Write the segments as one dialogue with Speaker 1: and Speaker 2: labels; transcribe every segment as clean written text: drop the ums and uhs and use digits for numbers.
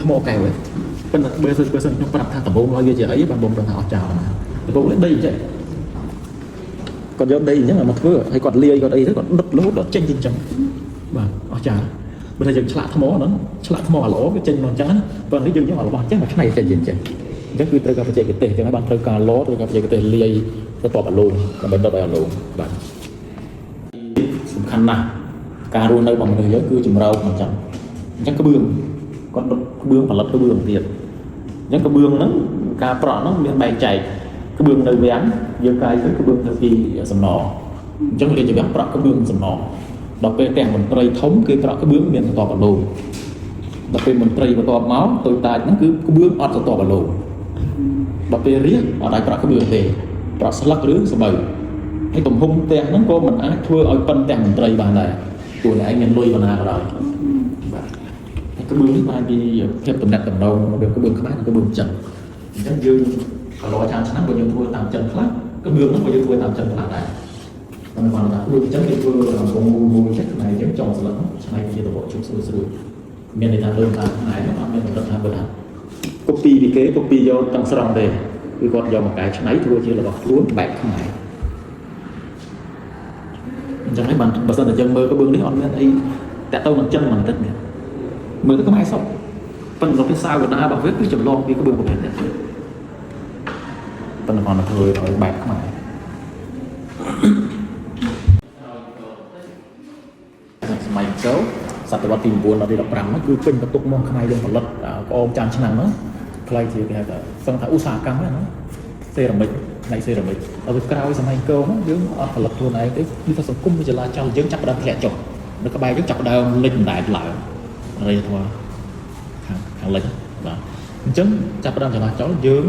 Speaker 1: ថ្មកែវឯងប៉ុន្តែបើសិនខ្ញុំប្រាប់ថាដំបូងឡើយវាជាអីបានបងដឹងថាអស់ចោលណាដំបូងឡើយដីអញ្ចឹងគាត់យកដីអញ្ចឹងមកធ្វើហើយគាត់លាយគាត់អីទៅគាត់ដុតរហូតដល់ចេញជាអញ្ចឹងបាទអស់ចាលបើថាយើងឆ្លាក់ថ្មហ្នឹងឆ្លាក់ថ្មអាល្អវាចេញមកអញ្ចឹងណាប៉ុន្តែនេះយើងយកអារបស់អញ្ចឹងមកឆ្នៃចេញជាអញ្ចឹងអញ្ចឹងគឺត្រូវការបច្ចេកទេសអញ្ចឹងហើយបានត្រូវការឡត្រូវការបច្ចេកទេសលាយទៅតបអាឡូងដើម្បីដុតឲ្យអាឡូងបាទសំខាន់ណាស់ការរស់នៅរបស់មនុស្សយើងគឺចម្រោកអញ្ចឹងអញ្ចឹងក្បឿងគាត់ដុតក្បឿងផលិតក្បឿងទៀតអញ្ចឹងក្បឿងហ្នឹងការប្រក់ហ្នឹងមានបែងចែកក្បឿងនៅវាំងយើងកាយទៅក្បឿងទៅពីសំណអញ្ចឹងរាជវាំងប្រក់ក្បឿងសំណដល់ពេលទាំងមន្ត្រីធំគេប្រក់ក្បឿងមានសតបអាឡូងដល់ពេលមន្ត្រីបន្ទាប់មកតូចតាចហ្នឹងគឺក្បឿងអត់សតបអាឡូងដល់ពេលរាជអត់អាចប្រក់ក្បឿងទេប្រក់ស្លឹកឬស្បូវហើយទំហំផ្ទះហ្នឹងក៏មិនអាចធ្វើឲ្យប៉ុនផ្ទះមន្ត្រីបានដែរទោះអ្នកឯងមានលុយប៉ុណ្ណាក៏ដោយបាទហើយក្បឿងនេះបានពីភាពតំណាក់តំណងរវាងក្បឿងខ្មែរនិងក្បឿងចិនអញ្ចឹងយើងកន្លងច្រើនឆ្នាំក៏យើងធ្វើតាមចិនខ្លះក្បឿងហ្នឹងក៏យើងធ្វើតាមចិនខ្លះដែរតែមិនបានថាក្បឿងចិនគេធ្វើកំពង់មូលមូលចេះខ្មែរយើងចង់ស្លឹកឆ្នៃជាតបជុំស្រួលស្រួលមានន័យថាលើតាមខ្មែរហ្នឹងអត់មានកម្រិតថាបើថា copy ពីគេ copy យកទាំងស្រុងទេគឺគាត់យកមកកែច្នៃធ្វើជារបស់ខ្លួនបែបខ្មែរអញ្ចឹងហើយបានបើសិនតែយើងមើលក្បឿងនេះអត់មានអីតាក់ទងនឹងចិនមិនតិចនេះមើលទៅខ្មែរសុទ្ធប៉ុន្តែភាសាវណ្ណារបស់វាគឺចម្លងពីក្បឿងប្រភេទនេះប៉ុន្តែគាត់ធ្វើឲ្យបែបខ្មែរសម័យអង្គរសតវត្សទី9ដល់ទី15ហ្នឹងគឺពេញបន្ទុកមកខ្មែរយើងផលិតក្អមចានឆ្នាំងហ្នឹងថ្លៃជាគេហៅថាសឹងថាឧស្សាហកម្មហ្នឹងសេរ៉ាមិចផ្នែកសេរ៉ាមិចដល់ទៅក្រោយសម័យអង្គរហ្នឹងយើងអត់ផលិតខ្លួនឯងទេគឺថាសង្គមវាចលាចលយើងចាប់ផ្ដើមធ្លាក់ចុះនៅក្បែរយើងចាប់ផ្ដើមលិចបណ្ដែតឡើងអរិយធម៌ខាងលិចបាទអញ្ចឹងចាប់ផ្ដើមចលាចលយើង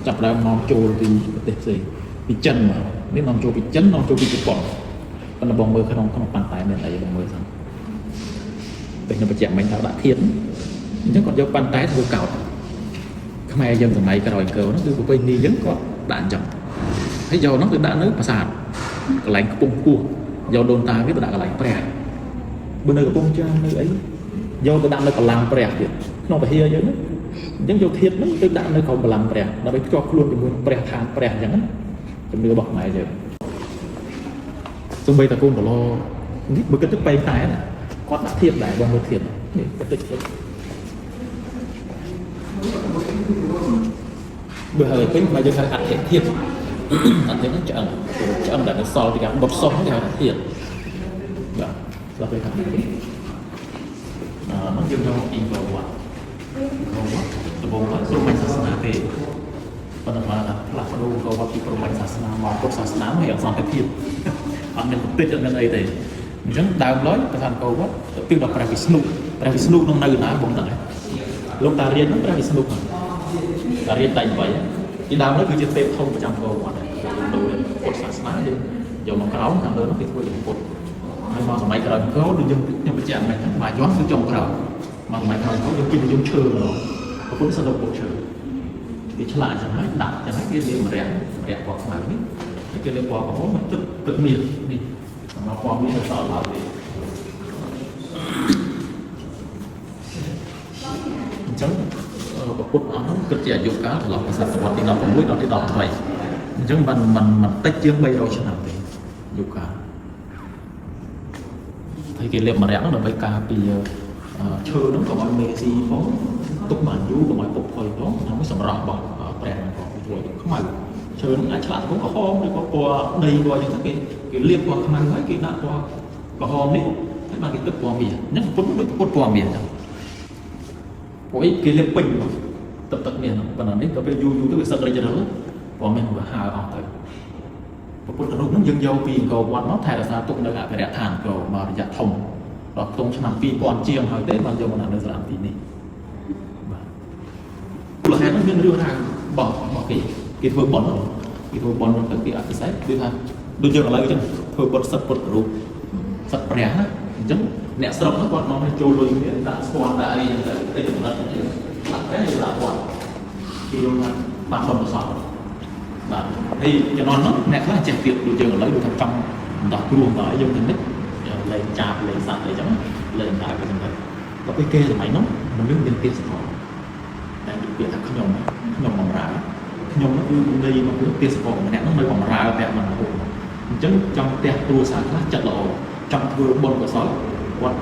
Speaker 1: ចាប់ផ្ដើមនាំចូលពីប្រទេសផ្សេងពីចិនមកនេះនាំចូលពីចិននាំចូលពីជប៉ុនប៉ុន្តែបងមើលក្នុងក្នុងប៉ាន់តែមានអីបងមើលសិន តែខ្ញុំបញ្ជាក់មិញថាដាក់ធាតអញ្ចឹងគាត់យកប៉ាន់តែធ្វើកោតខ្មែរយើងសម័យក្រោយអង្គរហ្នឹងគឺប្រពៃណីយើងគាត់ដាក់អញ្ចឹងហើយយកហ្នឹងទៅដាក់នៅប្រាសាទកន្លែងខ្ពង់ខ្ពស់យកដូនតាគេទៅដាក់កន្លែងព្រះបើនៅកំពង់ចាមនៅអីយកទៅដាក់នៅកលាំងព្រះទៀតក្នុងពហិយយើងហ្នឹងអញ្ចឹងយកធាតហ្នឹងទៅដាក់នៅក្រោមបលាំងព្រះដើម្បីភ្ជាប់ខ្លួនជាមួយនឹងព្រះឋានព្រះអញ្ចឹងណាជំនឿរបស់ខ្មែរយើងសូម្បីតែកូនកឡនេះបើគិតទៅបែងតែណាគាត់ដាក់ធៀបដែរបងមើលធៀបនេះបន្តិចតិចបើហើយពេញមកយើងហៅអធិធៀបអធិហ្នឹងឆ្អឹងឆ្អឹងដែលនៅសល់ពីការដុតសោះគេហៅថាធៀបបាទស្រាប់ពេលថាអឺមកយើងយកអ៊ីងកវត្តកវត្តដំបូងឡើយព្រហ្មញ្ញសាសនាទេប៉ុន្តែគាត់ថាផ្លាស់ប្ដូរកវត្តពីព្រហ្មញ្ញសាសនាមកពុទ្ធសាសនាមកយ៉ាងសន្តិភាពអត់មានបន្តិចអត់មានអីទេអញ្ចឹងដើមឡើយប្រធានកោវត្តទៅពីដល់ព្រះវិស្ណុព្រះវិស្ណុនឹងនៅណាបងដឹងទេលោកតារៀនហ្នឹងព្រះវិស្ណុហ្នឹងតារៀនតែ8ពីដើមនោះគឺជាទេពធំប្រចាំកោវត្តដែរដូចពុទ្ធសាសនាយើងយកមកក្រោមខាងលើនោះគេធ្វើជាពុទ្ធហើយមកសម័យក្រោយកោដូចយើងខ្ញុំបញ្ជាក់មិញហ្នឹងបាយ័នគឺចុងក្រោយមកសម័យក្រោយកោយើងពេញនិយមឈើម្ដងពុទ្ធសិទ្ធិពុទ្ធឈើគេឆ្លាក់អញ្ចឹងហើយដាក់អញ្ចឹងហើយគេលាបម្រះម្រះពណ៌ខ្មៅនេះហើយគេលាបពណ៌ក្រហមទឹកទឹកមាសនេះសម្រាប់ពណ៌មាសទៅសល់ឡើយទេអញ្ចឹងពុទ្ធអស់ហ្នឹងគិតជាអាយុកាលចន្លោះពីសតវត្សទី16ដល់ទី18អញ្ចឹងมันมันมันតិចជាង300ឆ្នាំទេអាយុកាលហើយគេលាបម្រះហ្នឹងដើម្បីការពារឈើហ្នឹងកុំឲ្យមេស៊ីផងទុកបានយូរកុំឲ្យពុកផុយផងហើយសម្រស់របស់ព្រះហ្នឹងផងវាធ្វើឲ្យខ្មៅឈើហ្នឹងអាចឆ្លាក់ទៅក្រហមឬក៏ពណ៌ដីពណ៌អញ្ចឹងទៅគេគេលាបពណ៌ខ្មៅហើយគេដាក់ពណ៌ក្រហមនេះហើយបានគេទឹកពណ៌មាសអញ្ចឹងពុទ្ធដូចពុទ្ធពណ៌មាសអញ្ចឹងព្រោះអីគេលាបពេញមកទឹកទឹកមាសហ្នឹងប៉ុន្តែនេះក៏ពេលយូរយូរទៅវាសឹករិចរិលពណ៌មាសវាហើអស់ទៅពុទ្ធរូបហ្នឹងយើងយកពីអង្គរវត្តមកថែរក្សាទុកនៅអភិរក្សឋានអង្គរមករយៈធំដល់ក្នុងឆ្នាំ2000ជាងហើយទេបានយកមកដាក់នៅសារមន្ទីរនេះបាទមូលហេតុហ្នឹងមានរឿងរ៉ាវរបស់គេគេធ្វើបុណ្យគេធ្វើបុណ្យទៅគេអភិសេកគឺថាដូចយើងឥឡូវអញ្ចឹងធ្វើបុណ្យសិទ្ធពុទ្ធរូបសិទ្ធព្រះណាអញ្ចឹងអ្នកស្រុកហ្នឹងគាត់មកចូលលុយគ្នាដាក់ស្គាល់ដាក់អីអញ្ចឹងទៅតិចចំណិតដាក់ព្រះយកដាក់វត្តគេយល់ថាបានបុណ្យកុសលបាទហើយជំនាន់ហ្នឹងអ្នកខ្លះចេះទៀតដូចយើងឥឡូវដូចថាចង់ដោះគ្រោះដល់យើងទៅនិចលេងចាបលេងសត្វអីចឹងលេងដើរទៅចឹងទៅដល់ពេលគេសម័យនោះមនុស្សមានទេសធម៌ ពាក្យថាខ្ញុំខ្ញុំបំរើខ្ញុំនោះគឺនៃមកគឺទេសកលម្នាក់នោះនៅបំរើតែមិនរហូតអញ្ចឹងចង់ផ្ទះគ្រួសារខ្លះចិត្តល្អចង់ធ្វើបុណ្យកុសលគាត់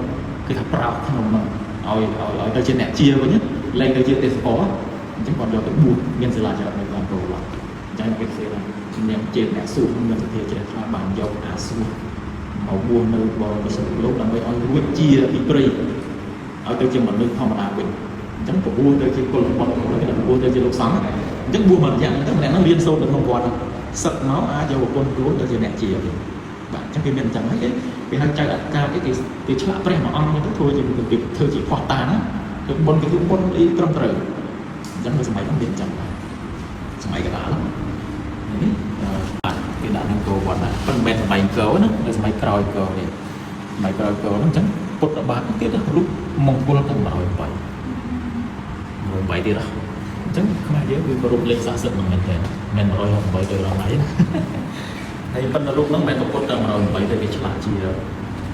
Speaker 1: គឺថាប្រោសខ្ញុំហ្នឹងឲ្យឲ្យឲ្យទៅជាអ្នកជាវិញលែងទៅជាទេសកលអញ្ចឹងគាត់យកទៅបួសមានសិលាចារឹកនៅតាមប្រវត្តិអញ្ចឹងគេសេថាជំនាញជាអ្នកសួរមានសទ្ធាជ្រះថ្លាបានយកអាសួរមកបួសនៅបរមសិទ្ធិលោកដើម្បីឲ្យរួចជាពីព្រៃឲ្យទៅជាមនុស្សធម្មតាវិញអញ្ចឹងពពោះទៅជាគុលបុត្រគេពពោះទៅជាលោកសង្ឃអញ្ចឹងបួសមករយៈហ្នឹងទៅម្នាក់ហ្នឹងរៀនសូត្រនៅក្នុងវត្តសឹកមកអាចយកប្រពន្ធខ្លួនទៅជាអ្នកជាវិញបាទអញ្ចឹងគេមានអញ្ចឹងហើយគេគេហៅចៅអធិការគេគេឆ្លាក់ព្រះមួយអង្គទៅធ្វើជាធ្វើជាផោះតាណាគឺបុណ្យគេធ្វើបុណ្យអីត្រឹមត្រូវអញ្ចឹងនៅសម័យហ្នឹងមានអញ្ចឹងបាទសម័យកណ្ដាលនេះបាទគេដាក់នឹងកោវត្តដែរប៉ុន្តែមិនមែនសម័យកោណានៅសម័យក្រោយកោនេះសម័យក្រោយកោហ្នឹងអញ្ចឹងពុទ្ធបាទទៀតរូបមង្គលទាំង108 108ទៀតហ៎អញ្ចឹងខ្មែរយើងគឺគោរពលេខស័ក្តិសិទ្ធិហ្នឹងមែនតើមិន168ទៅដល់ណាណាហើយប៉ុន្តែរូបហ្នឹងមិនមែនពុទ្ធតែ108ទេគេឆ្លាក់ជា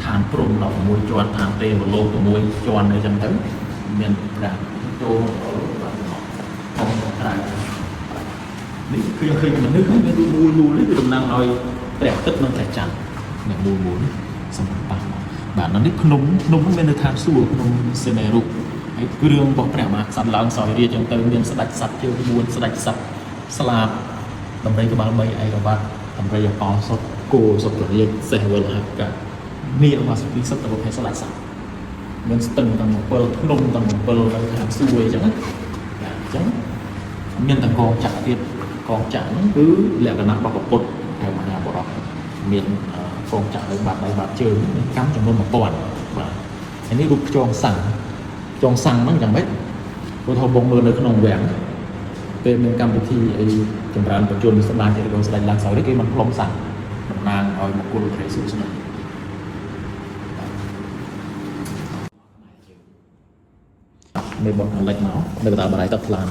Speaker 1: ឋានព្រំ16ជាន់ឋានទេវលោក6ជាន់អីចឹងទៅមានព្រះចូលបាទធំក្រៅនេះគឺយើងឃើញមនុស្សហ្នឹងមានរូបមូលមូលនេះគឺតំណាងឲ្យព្រះអាទិត្យនិងព្រះច័ន្ទនេះមូលមូលនេះសម្រាប់ប៉ះបាទនៅនេះភ្នំភ្នំហ្នឹងមាននៅឋានសួគ៌ភ្នំសេមេរុហើយគ្រឿងរបស់ព្រះមហាក្សត្រឡើងសោយរាជចឹងទៅមានស្ដេចសត្វជើង4ស្ដេចសត្វស្លាបដំរីក្បាល3ឯកវត្តដំរីអកលសុតគោសុតរាជសេះវិលហកៈនាគវាសុពីសុទ្ធតែប្រភេទស្ដេចសត្វមានស្ទឹងទាំង7ភ្នំទាំង7នៅឋានសួគ៌អីចឹងណាបាទអញ្ចឹងមានទាំងកងចក្រទៀតកងចក្រហ្នឹងគឺលក្ខណៈរបស់ពុទ្ធហៅមហាបរោះមានកងចក្រនៅបាតដៃបាតជើងមានកម្មចំនួន1000បាទហើយនេះរូបខ្យងសាំងខ្យងសាំងហ្នឹងយ៉ាងម៉េចព្រោះថាបងមើលនៅក្នុងវាំងពេលមានកម្មវិធីអីចម្រើនបញ្ជនស្ដាច់ឬក៏ស្ដាច់ឡើងសោយនេះគេមិនផ្លុំសាំងតំណាងឲ្យមង្គលព្រះសួស្តីមេបុនអលិចមកនៅកណ្ដាលបារាយទឹកថ្លា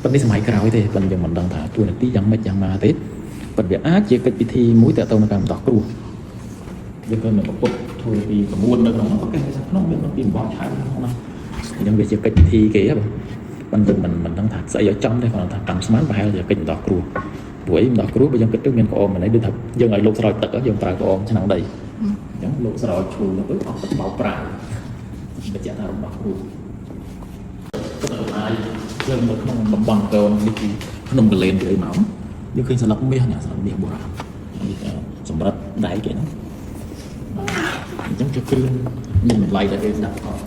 Speaker 1: ប៉ុន្តែសម័យក្រោយទេប៉ុន្តែយើងមិនដឹងថាទួនាទីយ៉ាងម៉េចយ៉ាងម៉ាទេប៉ុន្តែវាអាចជាកិច្ចពិធីមួយតទៅនឹងការបន្តគ្រោះយើងក៏នៅពុទ្ធធ្វើពីក្បួននៅក្នុងនោះក៏គេក្នុងមានពីបោះឆៅក្នុងនោះអញ្ចឹងវាជាកិច្ចពិធីគេហ៎បងប៉ុន្តែមិនមិនដឹងថាស្អីឲ្យចំទេគាត់ថាកម្មស្មានប្រហែលជាកិច្ចបន្តគ្រោះព្រោះអីបន្តគ្រោះបើយើងគិតទៅមានក្អមម្នេះដូចថាយើងឲ្យលោកស្រោចទឹកយើងប្រើក្អមឆ្នាំងដីអញ្ចឹងលោកស្រោចឈូទៅអស់ទឹកបោកប្រាបញ្ជាក់ថារំដោះគ្រោះ ទៅឡាយយើងនៅក្នុងតំបន់កោនេះគឺភ្នំកលែនគេអីមកយើងឃើញស្លឹកមាសនេះស្លឹកមាសបុរាណនេះសម្រាប់ដៃគេហ្នឹងអញ្ចឹងជាគ្រឿងមានតម្លៃដែលគេដាក់កត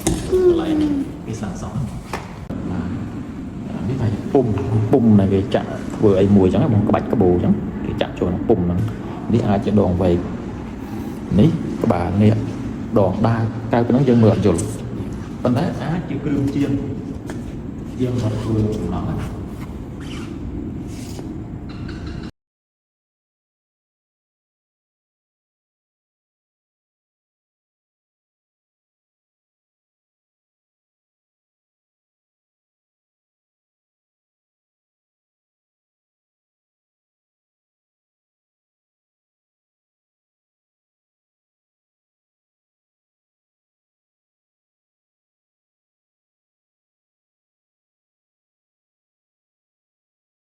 Speaker 1: ម្លៃគេសាងសង់បាទនេះថាពុំពុំដែលគេចាក់ធ្វើអីមួយអញ្ចឹងបងក្បាច់ក្បូរអញ្ចឹងគេចាក់ចូលក្នុងពុំហ្នឹងនេះអាចជាដងវែកនេះក្បាលនេះដងដាវកៅប៉ុណ្ណឹងយើងមើលអត់យល់ប៉ុន្តែអាចជាគ្រឿងជាង យើងគាត់ធ្វើចំណង